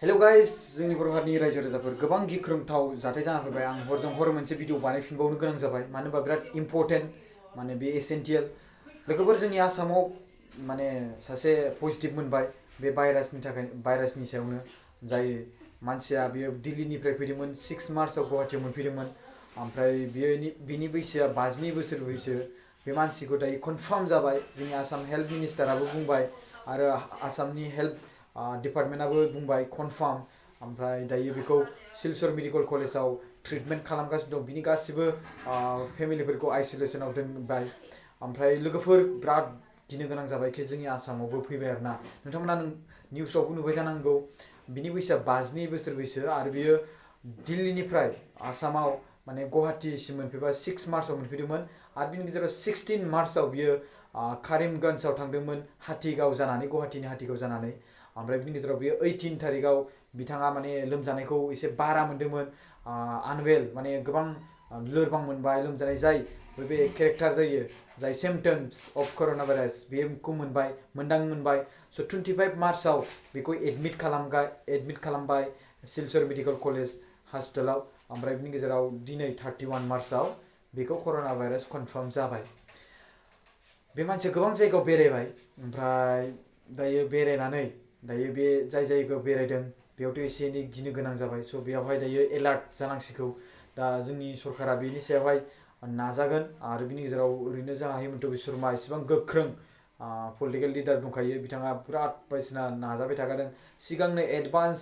hello guys जोंनि बर' हारिनि रायजो राजाफोर गोबां गिख्रंथाव जाथाय जाना फैबाय आं हरजों हर मोनसे भिडिअ बानायफिनबावनो गोनां जाबाय मानो होनबा बिराद इम्परटेन्ट माने बे एसेन्टियेल लोगोफोर जोंनि आसामाव माने सासे पजिटिभ मोनबाय बे भाइरासनि सायावनो जाय मानसिया बियो दिल्लीनिफ्राय फैदोंमोन 6 मार्चआव गुवाहाटीयाव मोनफैदोंमोन ओमफ्राय बिनि बैसोआ 52 बोसोर बैसो बे मानसिखौ दायो कनफार्म जाबाय जोंनि आसाम हेल्थ मिनिस्टाराबो बुंबाय आरो आसामनि हेल्थ डिपार्टमेन्टआबो बुंबाय कनफार्म ओमफ्राय दायो बेखौ सिलचर मेडिकल कलेजाव ट्रिटमेन्ट खालामगासिनो दं बिनि गासिबो फेमिलिफोरखौ आइसोलेसनाव दोनबाय ओमफ्राय लोगोफोर बिराद गिनो गोनां जाबाय कि जोंनि आसामावबो फैबाय आरोना नोंथांमोना निउसावबो नुबाय जानांगौ बिनि बैसोआ 52 बोसोर बैसो आरो बियो दिल्लीनिफ्राय आसामाव माने गुवाहाटीसिम मोनफैबा 6 मार्चआव मोनफैदोंमोन आरो बिनि गेजेराव 16 मार्चआव बियो कारिमगन्जआव थांदोंमोन हाथिगाव जानानै गुवाहाटीनि हाथिगाव जानानै ओमफ्राय बिनि गेजेराव बियो 18 थारिखआव बिथाङा माने लोमजानायखौ एसे बारा मोनदोंमोन आनवेल माने गोबां लोरबां मोनबाय लोमजानाय जाय बे केरेक्टार जायो जाय सिम्पटम्स अफ कर'ना भाइरास बेखौ मोनबाय स' 25 मार्चआव बेखौ एडमिट खालामबाय सिलचर मेडिकल कलेज हस्पिटालाव ओमफ्राय बिनि गेजेराव दिनै 31 मार्चआव बेखौ कर'ना भाइरास कनफार्म जाबाय बे मानसिया गोबां जायगायाव बेरायबाय ओमफ्राय दायो बेरायनानै दायो बे जाय जायगायाव बेरायदों बेयावथ' एसे एनै गिनो गोनां जाबाय स' बेयावहाय दायो एलार्ट जानांसिगौ दा जोंनि सरकारा बेनि सायावहाय नाजागोन आरो बिनि गेजेराव ओरैनो जोंहा हिमन्त बिश्व शर्मा इसेबां गोख्रों पलिटिकेल लिडार दंखायो बिथाङा बिराद बायदिसिना नाजाबाय थाखादों सिगांनो एडभान्स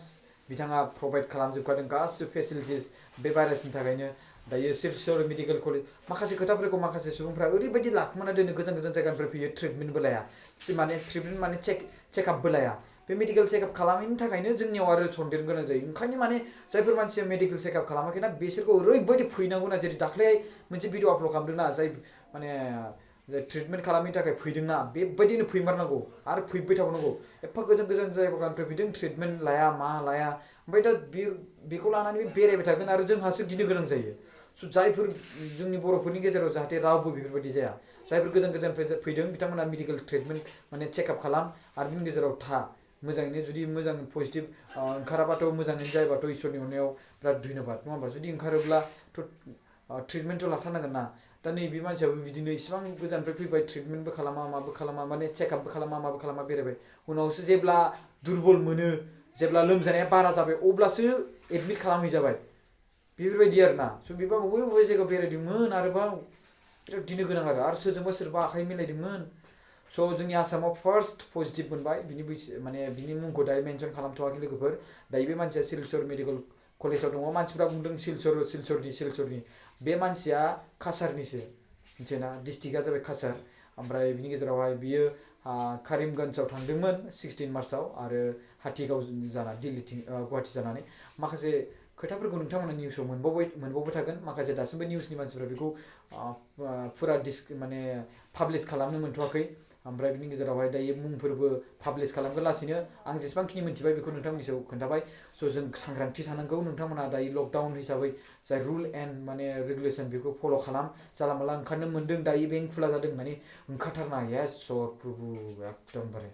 बिथाङा प्रभाइड खालामजोबखादों गासिबो फेसिलिटिस बे भाइरासनि थाखायनो दायो सिलचर मेडिकल कलेज माखासे खोथाफोरखौ माखासे सुबुंफ्रा ओरैबायदि लाखुमाना दोनो गोजान गोजान जायगानिफ्राय फैयो ट्रिटमेन्टबो लाया ट्रिटमेन्ट माने चेकआपबो लाया बे मेडिकेल चेकआप खालामैनि थाखायनो जोंनियाव आरो सन्देरनो गोनां जायो ओंखायनो माने जायफोर मानसिया मेडिकेल चेकआप खालामाखैना बिसोरखौ ओरैबायदि फैनांगौना जेरै दाख्लैहाय मोनसे भिडिअ आपल'ड खालामदोंना जाय माने ट्रिटमेन्ट खालामैनि थाखाय फैदोंना बेबायदिनो फैमारनांगौ आरो फैबाय थाबावनांगौ एफा गोजान गोजान जायगानिफ्राय फैदों ट्रिटमेन्ट लाया मा लाया ओमफ्राय दा बेखौ लानानै बेरायबाय थागोन आरो जोंहासो गिनो गोनां जायो स' जायफोर जोंनि बर'फोरनि गेजेराव जाहाथे रावबो बेफोरबायदि जाया जायफोर गोजान गोजाननिफ्राय फैदों बिथांमोना मेडिकेल ट्रिटमेन्ट माने चेकआप खालाम आरो बिनि गेजेराव था मोजाङैनो जुदि मोजां पजिटिभ ओंखाराबाथ' मोजाङैनो जायोबाथ' इसोरनि अननायाव बिराद धन्यबाद नङा होमबा जुदि ओंखारोब्लाथ' ट्रिटमेन्टथ' लाथारनांगोन ना दा नैबे मानसियाबो बिदिनो इसिबां गोजाननिफ्राय फैबाय ट्रिटमेन्टबो खालामा माबो खालामा माने चेकआपबो खालामा माबो खालामा बेरायबाय उनावसो जेब्ला दुरबल मोनो जेब्ला लोमजानाया बारा जाबाय अब्लासो एडमिट खालामहैजाबाय बेफोरबायदि आरोना स' बेबा बबे जायगायाव बेरायदोंमोन आरोबाव बिराद गिनो गोनां आरो सोरजोंबा आखाइ मिलायदोंमोन स' जोंनि आसामाव फार्स्ट पजिटिभ मोनबाय बिनि मुंखौ दायो मेनसन खालामथ'वाखै लोगोफोर दायो बे मानसिया सिलचर मेडिकल कलेजाव दङ मानसिफ्रा बुंदों सिलचरनि बे मानसिया काछारनिसो मिथियोना डिस्ट्रिक्टआ जाबाय काछार ओमफ्राय बिनि गेजेरावहाय बियो कारिमगन्जआव थांदोंमोन 16 मार्चआव आरो हाथिगाव दिल्लीथिं गुवाहाटी जानानै माखासे खोथाफोरखौ नोंथांमोना निउसाव मोनबावबाय थागोन माखासे दासिमबो निउसनि मानसिफ्रा बेखौ फुरा माने पाब्लिश खालामनो मोनथ'वाखै ओमफ्राय बिनि गेजेरावहाय दायो मुंफोरबो पाब्लिश खालामगोन लासैनो आं जेसेबांखिनि मिथिबाय बेखौ नोंथांमोननि सायाव खोन्थाबाय स' जों सांग्रांथि थानांगौ नोंथांमोना दायो लकडाउन हिसाबै जाय रुल एन्ड माने रेगुलेसन बेखौ फल' खालाम जाला माला ओंखारनो मोन्दों दायो बेंक खुला जादों माने ओंखारथारना येस प्रभु एकदमबारे